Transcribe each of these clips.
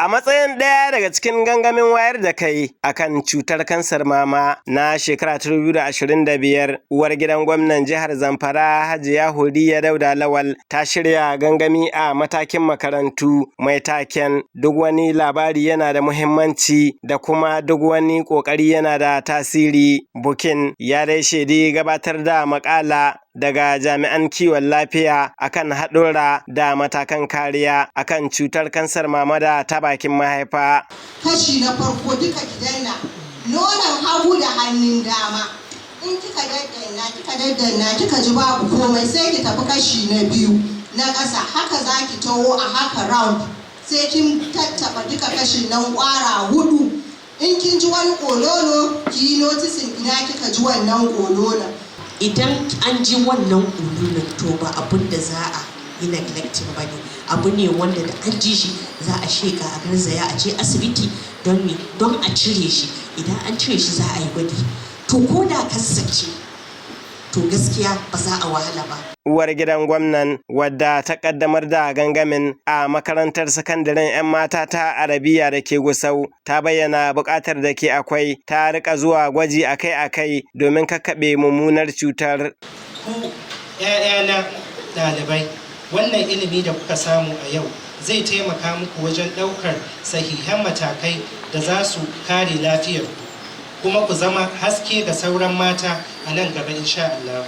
A matsayin ɗaya daga cikin gangamin wayar da kai akan cutar kansar mama na shekara 2025, uwar gidan gwamnan jihar Zamfara, Hajiya Hurriya Dauda Lawal, ta shirya gangami a matakin makarantu mai taken "Duk wani labari yana da muhimmanci" da kuma "Duk wani ƙoƙari yana da tasiri". Bukin ya dai shaidi gabatar da maƙala daga jami'an kiwon lafiya akan haɗurra da matakan kariya akan cutar kansar mama da ta bakin mahaifa. Kashi na farko, duka ki danna nonon hagu da hannun dama. In kika daddanna, kika daddanna, kika ji babu komai, sai ki tafi kashi na biyu na ƙasa. Haka za ki taho a haka round, sai kin tattaɓa duka kashin nan ƙwara hudu. In kin ji wani ƙololo, ki yi noticing ina kika ji wannan ƙololon. Idan an ji wannan ƙololon, to ba abun da za a yi neglecting ba ne, abu ne wanda da an ji shi za a sheka a garzaya a je asibiti. Don me? Don a cire shi. Idan an cire shi, za a yi gwadi. To ko da kansa ce, to gaskiya ba za a wahala ba. Uwar gidan gwamnan, wadda ta kaddamar da gangamin a makarantar sakandaren 'yan mata ta Arabiya da ke Gusau, ta bayyana buƙatar da ke akwai ta rika zuwa gwaji akai-akai domin kakkaɓe mummunar cutar. Ku 'ya'yana ɗalibai, wannan ilimi da kuka samu a yau zai taimaka muku wajen ɗaukar sahihan matakai da za su kare lafiyarku, kuma ku zama haske ga sauran mata a nan gaba, insha Allah.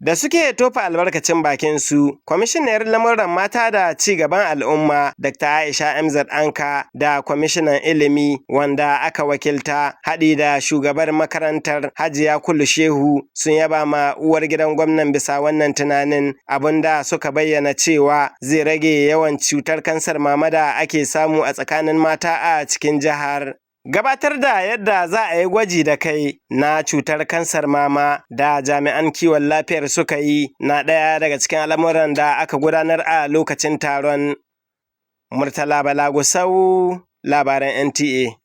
Da suke tofa albarkacin bakin su, kwamishinar lamuran mata da ci gaban al'umma, Dr. Aisha MZ Anka, da kwamishinan ilimi wanda aka wakilta, haɗi da shugabar makarantar, Hajiya Kulu Shehu, sun yaba ma uwar gidan gwamnan bisa wannan tunanin, abinda suka bayyana cewa zai rage yawan cutar kansar mama da ake samu a tsakanin mata a cikin jihar. Gabatar da yadda za a yi gwaji da kai na cutar kansar mama da jami'an kiwon lafiyar suka yi na ɗaya daga cikin al'amuran da aka gudanar a lokacin taron. Murtala Bala Gusau, labaran NTA.